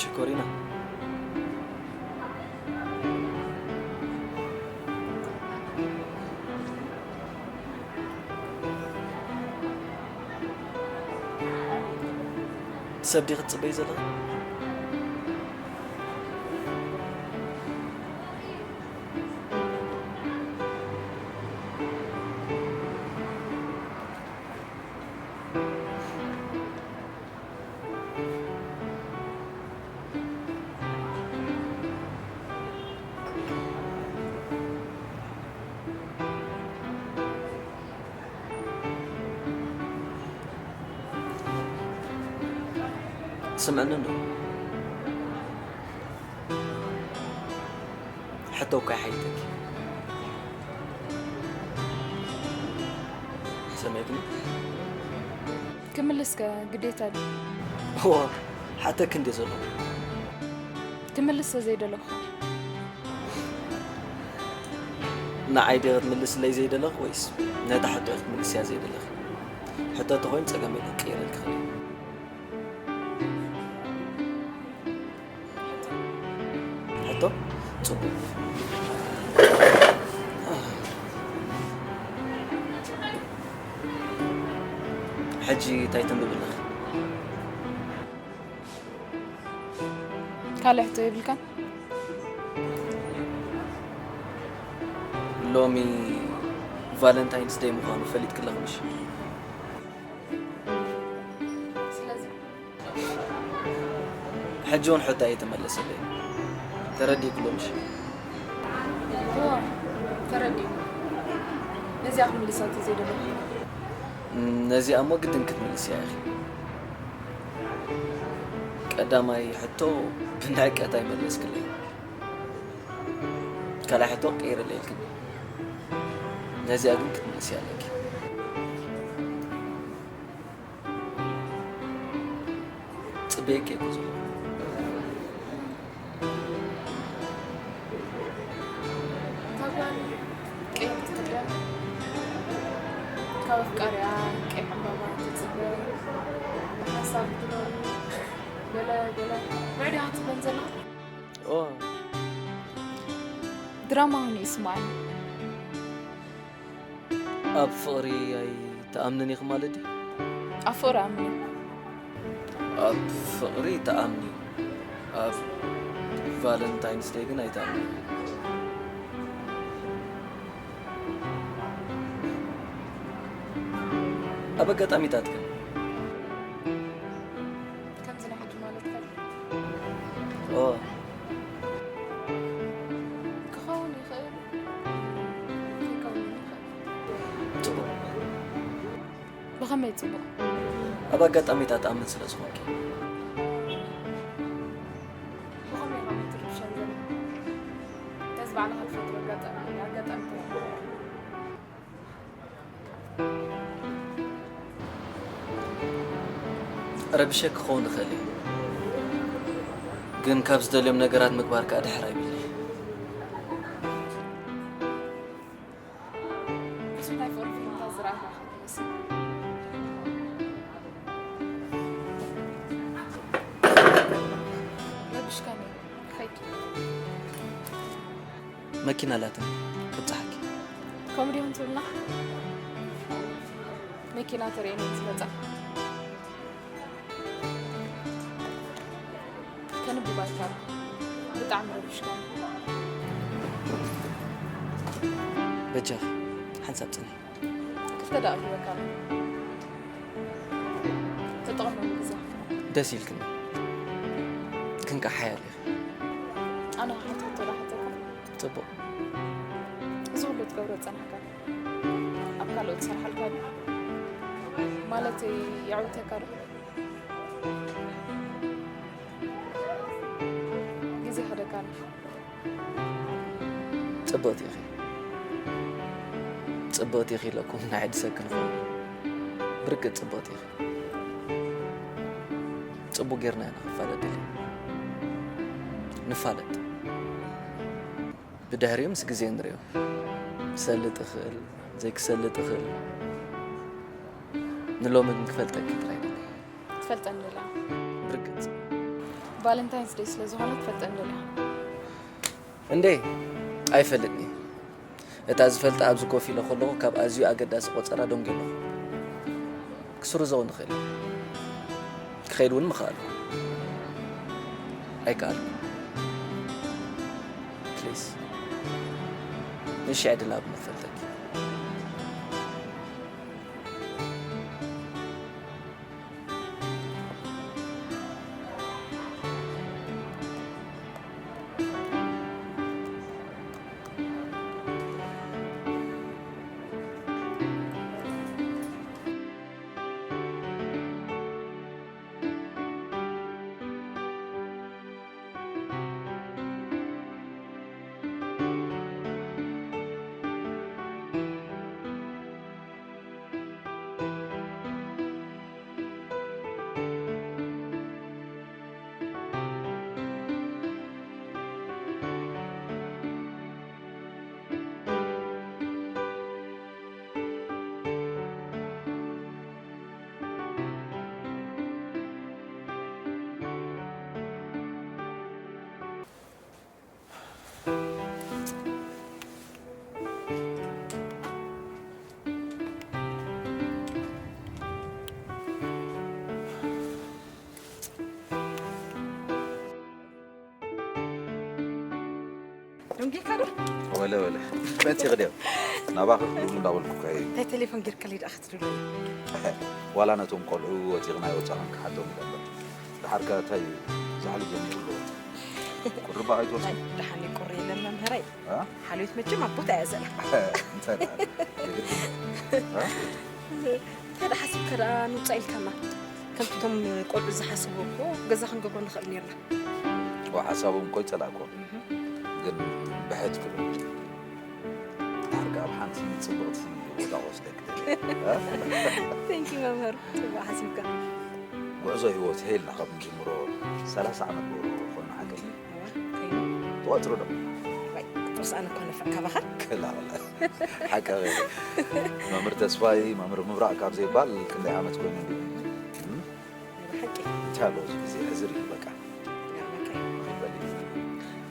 ሽኮሪና። ሰብ ዲኺ ትጽበዪ ዘለኺ? ስምዕኒ እንዶ። ሕቶ እኳ ይሓይተኪ። ሰሚዕክኒ? ክምልስከ ግዴታ ድዩ? እወ፣ ሓተኪ እንድየ ዘለኹ። ክምልስ ዘይደለኹ። ንዓይ ድየ ክትምልስለይ ዘይደለኽ ወይስ ነታ ሕቶ ክትምልስያ ዘይደለኽ? ሕቶ ተኾይኑ ጸገም የለን፣ ክቕይረልኪ ክእል እየ። ሕቶ? ጽቡቕ። ሕጂ እንታይ ተንብቢ ኣለኺ? ካልእ ሕቶ የብልካን? ሎሚ ቫለንታይንስ ደይ ምዃኑ ፈሊጥኪ ኣለኺ ምሽ? ስለዚ? ሕጂ እውን ሕቶ ኣይተመለሰለይ። ተረዲእክሎ ምሽ? እወ፣ ተረዲኡ። ነዚኣ ክምልሳ እንተዘይደለኹ። ነዚኣ እሞ ግድን ክትምልስያ ኢኺ። ቀዳማይ ሕቶ ብንዕቀት ኣይመለስክለይ። ካልኣይ ሕቶ ቀይርለይ ኢልክኒ። ነዚኣ ግን ክትምልስያ ኣለኪ። ጽበየኪ እኮ ዘለኹ። እታ ጓል ቀይሕ ትኽደን፣ ካብ ኣፍቃሪኣ ቀይሕ ዕምባባ ትጽበ፣ ሓሳብ ትኖር፣ ገለ ገለ። ብዕድኻ ትበን ዘላ? ኦ። ድራማ ሆነ ይስማዕኒ። ኣብ ፍቕሪ ኣይትኣምንን ኢኺ ማለት ድዩ? ኣብ ፍቕሪ ኣምን። ኣብ ፍቕሪ ትኣምኒ፣ ኣብ ቫለንታይንስ ደይ ግን ኣይትኣምኒ። ኣብ ኣጋጣሚታት ግን ከምዚ ናይ ሕጂ ማለትካ ድዩ? ኦ። ክኸውን ይኽእል፣ ከይከውን ይኽእል። ጽቡቕ። ብኸመይ ጽቡቕ? ኣብ ኣጋጣሚታት ትኣምን ስለ ዝኾንኪ። ብኸመይ ኢኻ ትርብሸን ዘለኻ? ነዚ ባዕልኻ ትፈጥሮ ኣጋጣሚ፣ ኣጋጣሚታት። ረቢሸኪ ክኸውን ይኽእል እዩ፣ ግን ካብ ዝደልዮም ነገራት ምግባር ከኣ ድሕር ኣይብልን'የ። ብዙሕ ናይ ፍቕሪ ፊልምታት ዝረኣኻ ኢኻ ትመስል። ረቢሽካኒ፣ ክኸይድ። መኪና ኣላትኒ፣ ክብጽሓኪ። ከምኡ ዲኹም ትብልና? መኪና ተርእየኒ ምስ መጻ። ከንብብ ኣይከኣልኩ። ብጣዕሚ ረቢሽካኒ። በጃኺ፣ ሓንሳብ ጽንሒ። ክልተ ደቂቕ ሂበካ ኣለኹ። ተጠቐመሉ ግዜኻ። ደስ ኢልክኒ። ግን ከኣ ሓያል ኢኺ። ኣነ ክሓተት ዶ ሓተካ? ጽቡቕ። እዚ ኩሉ ክትገብሮ ዝጸናሕካ፣ ኣብ ካልኦት ዝሰርሓልካ ድዩ? ማለተይ የዕውተካ ዶ? ግዜ ከደካ ኣሎ። ጽብቕቲ ኢኺ። ጽብቕቲ ኢኺ ኢለኩም ናይ ሕድሰክን ኾኑ። ብርግጽ ጽብቕቲ ኢኺ። ጽቡቕ ጌርና ኢና ክንፋለጥ ድልየና። ንፋለጥ። ብድሕሪኡ ምስ ግዜ ንሪኦ። ክሰልጥ ይኽእል፣ ዘይክሰልጥ ይኽእል። ንሎሚ ግን ክፈልጠኪ ጥራይ ደለየ። ትፈልጠኒ ደላ። ብርግጽ። ቫለንታይንስ ደይ ስለ ዝኾነ ክትፈልጠኒ ደልያ። እንዴ፣ ኣይፈልጥን እየ። እታ ዝፈልጣ ኣብዚ ኮፍ ኢለ ከለኹ ካብ ኣዝዩ ኣገዳሲ ቆጸራ ደንጉየ ኣለኹ። ክስርዞ እውን ይኽእል እየ። ክኸይድ እውን ምኽኣል። ኣይከኣልኩ። ፕሊዝ። ንሽ ዕድል ኣብ ምፈልጠኪ። ደንጊካ ዶ? ወለ ወለ። መጺ ክደው። ናባኺ ክድውል እንዳበልኩ እኮ እየ። እንታይ ቴሌፎን ጌርካለይ ደኣ ክትድውል? ዋላ ነቶም ቆልዑ ወጺኽና ይወጻኹም ክሓቶም ይደበር። ደሓር ከ እንታይ እዩ? ዛሕሊ ጀሚሩ ኣሎ። ቁሪ እባ ኣይትወስዱ። ናይ ደሓን ቁሪ የለን መምህረይ። እ? ሓልዮት መቸም ኣብ ቦታ እያ ዘላ። እንታይ ደኣ? የግድን። እ? እንታይ ደኣ ሓሲብካ ደኣ ንውጻእ ኢልካና? ከምቲ እቶም ቆልዑ ዝሓስብዎ እኮ ገዛ ክንገብሮ ንኽእል ኔርና። እኮ ሓሳቦም እኮ ይጸላእኮ። እህ። ግን ብሕት ክብል። ዳርጋ ኣብ ሓንቲ ጽብቕቲ ቦታ ክወስደኪ ደልየ። እ? ቴንኪ መምህር፣ ጽቡቕ ሓሲብካ። ጉዕዞ ህይወት ሄልና ካብ ንጅምሮ ሰላሳ ዓመት ገይሩ ኮይኑ ሓቂ። እዋ፣ ከይኑ። ትቆጽሩ ዶ? ዋይ፣ ክትርሳኒ እኳ ነፍዕ ካባኻ። ክላ በላ። ሓቂ መምህር ተስፋይ፣ መምህር ምብራቕ ካብ ዘይባል ክንደይ ዓመት ኮይኑ እንድዩ? እም? ናይ ብሓቂ። እንታይ ኣሎ እዚ ግዜ ሕዝር እዩ በቃ። ይገርመካ እዩ። በሊ።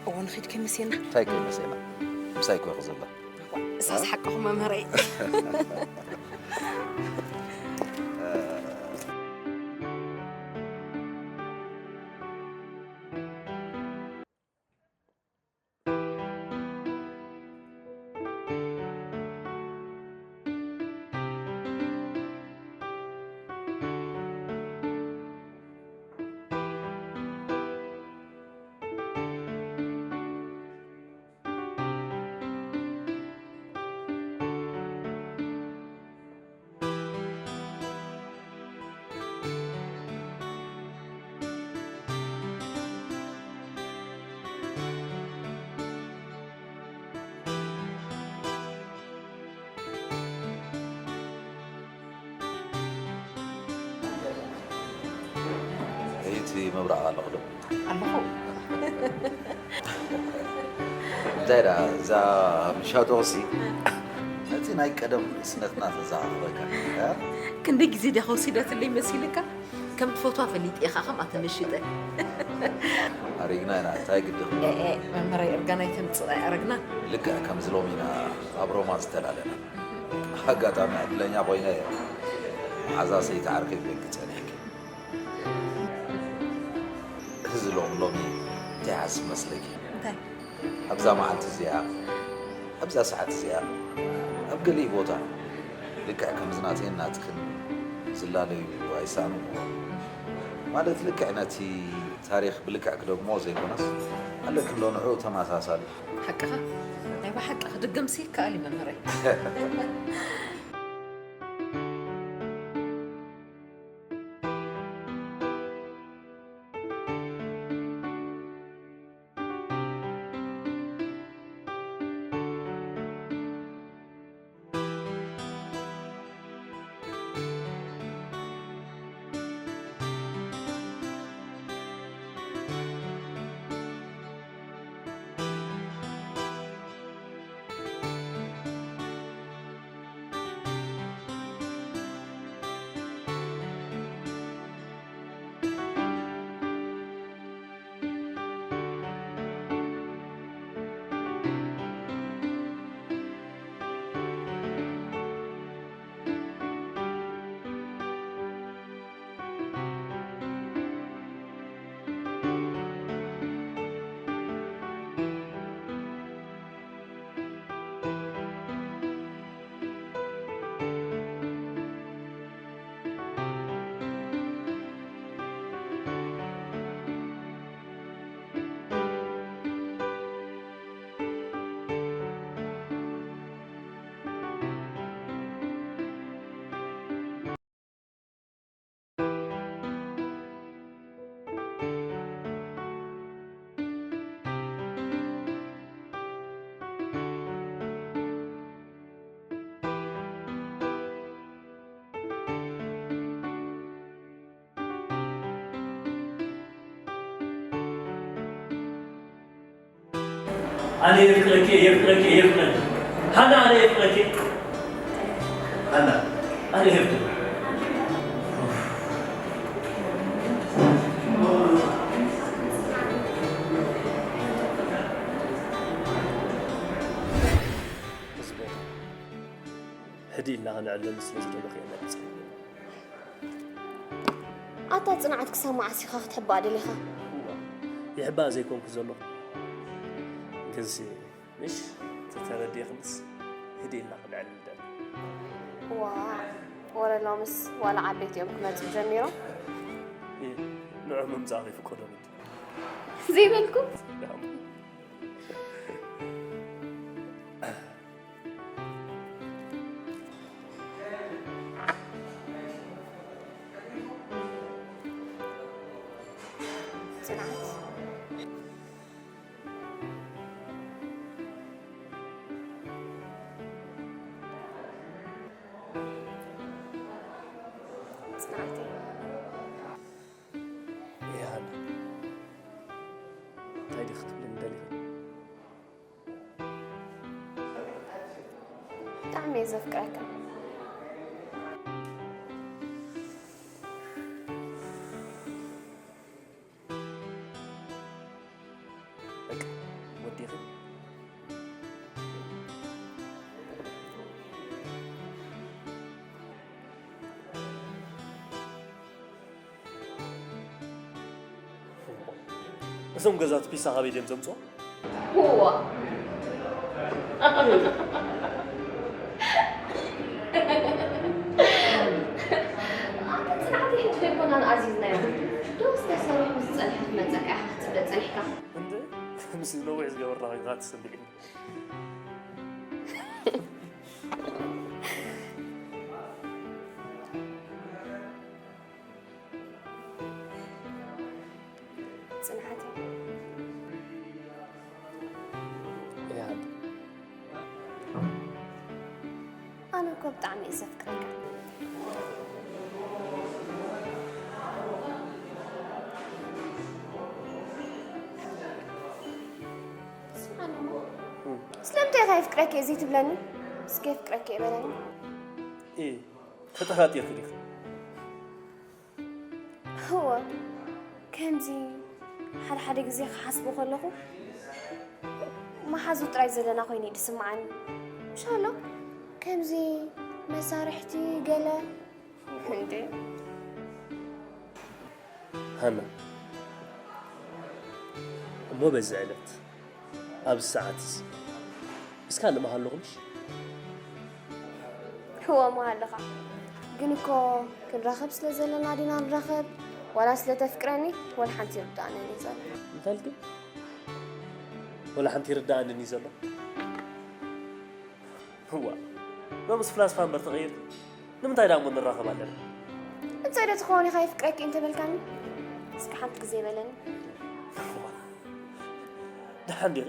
እዎ፣ ንኺድ ከይመሴና። እንታይ ከይመሴና? ምሳይ እኮ ኢኺ ዘላ። እሳስ ሓቅኹም መምህረይ። እቲ ምብራቕ ኣለኹ ዶ? ኣለኹ። እንታይ ደኣ፣ እዛ ምሻጦ ሲ፣ ነቲ ናይ ቀደም ንእስነትና ተዘኻኽረካ፣ እ? ክንደይ ግዜ ዲኻ ወሲዳትለይ መሲልካ? ከም ትፈትዋ ፈሊጠ ኢኻ ከምኣ ተመሺጠ። ኣሪግና ኢና፣ እንታይ ግዲ ኽንብል? ኤ፣ ኤ፣ መምህረይ፣ እርጋን ኣይተምጽእ፣ ኣረግና። ልክዕ ከምዚ ሎሚ ኢና ኣብ ሮማ ዝተፈላለና። ኣጋጣሚ ዕድለኛ ኮይነ እየ። መሓዛ ሰይቲ ዓርከይ ብደቂ ጸኒሕኪ። እዚ ሎሚ ሎሚ እንታይ ይሓስብ መስለኪ? እንታይ? ኣብዛ መዓልቲ እዚኣ፣ ኣብዛ ሰዓት እዚኣ፣ ኣብ ገሊእ ቦታ፣ ልክዕ ከምዚ ናተይን ናትክን ዝላለዩ ኣይሳኑ ምኾኑ። ማለት ልክዕ ነቲ ታሪኽ ብልክዕ ክደግሞ ዘይኮነስ፣ ኣለኪ እንዶ ንዕኡ ተመሳሳሊ። ሓቅኻ፣ ናይ ብሓቂ ክድገምሲ ይከኣል እዩ መምህረይ። أنا يفكرك، يفكرك، يفكرك. هلا أنا يفكرك. هلا أنا يفكرك. ሕዲ ኢልና ክንዕለል ስለ ዝደለኹ እየ መጺእ። ኣታ ጽንዓት ክሳብ መዓስ ኢኻ ክትሕባእ ደሊኻ? እዋ፣ ይሕባእ ዘይኮንኩ ዘለኹ። ግንሲ፣ ምሽ፣ ተተረዲእኽንስ፣ ህድእ ኢልና ክንዕልል ደሊ። እዋ፣ ወረ ሎምስ ዋላ ዓበይቲ እዮም ክመጹ ጀሚሮም። እ፣ ንዑ ምምጻእ ይፍቀዶም እንዲ። ዘይበልኩም? ዳም። ጽንዓት። ጽንዓተይ። ይሃና። እንታይ ዲኺ ክትብልኒ ደሊኺ? ብጣዕሚ እየ ዘፍቅረካ። በቃ፣ ወዲኺ። እዞም ገዛት ፒሳ ካበይ ድዮም ዘምጽኦ? እዋ። ኣንተ ጽንዓተይ ሕጂ ደይኮናን ኣዚዝናዮ። ዶስ ተሰሪሑ ምስ ጸንሐ ክትመጸካ ኢኻ ክትጽበ ጸኒሕካ። እንደ ምስ ነዊሕ ዝገበርና ኮይንካ ትስምዒ። ጽንዓተይ። እያ። ኣነ እኮ ብጣዕሚ እየ ዘፍቅረካ። ስምዓኒ እሞ፣ እም። ስለምንታይ ኢኻ የፍቅረኪ እየ ዘይትብለኒ? እስከ የፍቅረኪ እየ በለኒ። እ፣ ተጠራጢርኪ ዲኺ? እወ፣ ከምዚ ሓደ ሓደ ግዜ ክሓስቦ ከለኹ፣ መሓዙት ጥራይ ዘለና ኮይኑ እዩ ዝስምዓኒ። ምሻሎ፣ ከምዚ መሳርሕቲ ገለ፣ እንዴ። ሃና፣ እሞ በዚ ዕለት፣ ኣብዚ ሰዓት እዚ፣ ምስ ካልእ ምሃለኹ ምሽ? እወ፣ ምሃለኻ። ግን እኮ ክንራኸብ ስለ ዘለና ዲና ንራኸብ፣ ዋላ ስለ ተፍቅረኒ፣ ወላ ሓንቲ ይርድኣንን እዩ ዘሎ። እንታይ ኢልኪ? ወላ ሓንቲ ይርድኣንን እዩ ዘሎ? እዋ፣ ሎምስ ፍላስፋ እምበር ተቐይርኪ? ንምንታይ ደኣ እሞ ንራኸብ ኣለና? እንታይ ዶ ትኸውን ኢኻ የፍቅረኪ እንተበልካኒ? እስከ ሓንቲ ግዜ በለኒ። እዋ፣ ደሓን ዲኺ?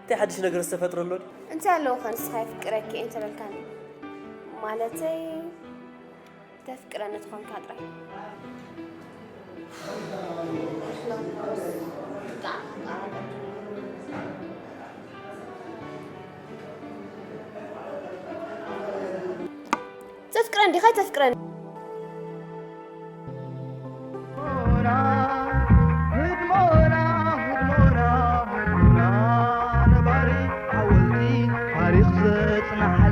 እንታይ ሓድሽ ነገር ዝተፈጥረ ኣሎ ድዩ? እንታይ ኣለዎ ኸ ንስኻ የፍቅረኪ እንተበልካኒ? ማለተይ፣ ተፍቅረኒ ተኾንካ ጥራይ። ተፍቅረኒ ዲኻ? ተፍቅረኒ። ህድሞና፣ ህድሞና፣ ህድሞና፣ ነባሪ ሓወልቲ ታሪኽ ዘጽንሓ።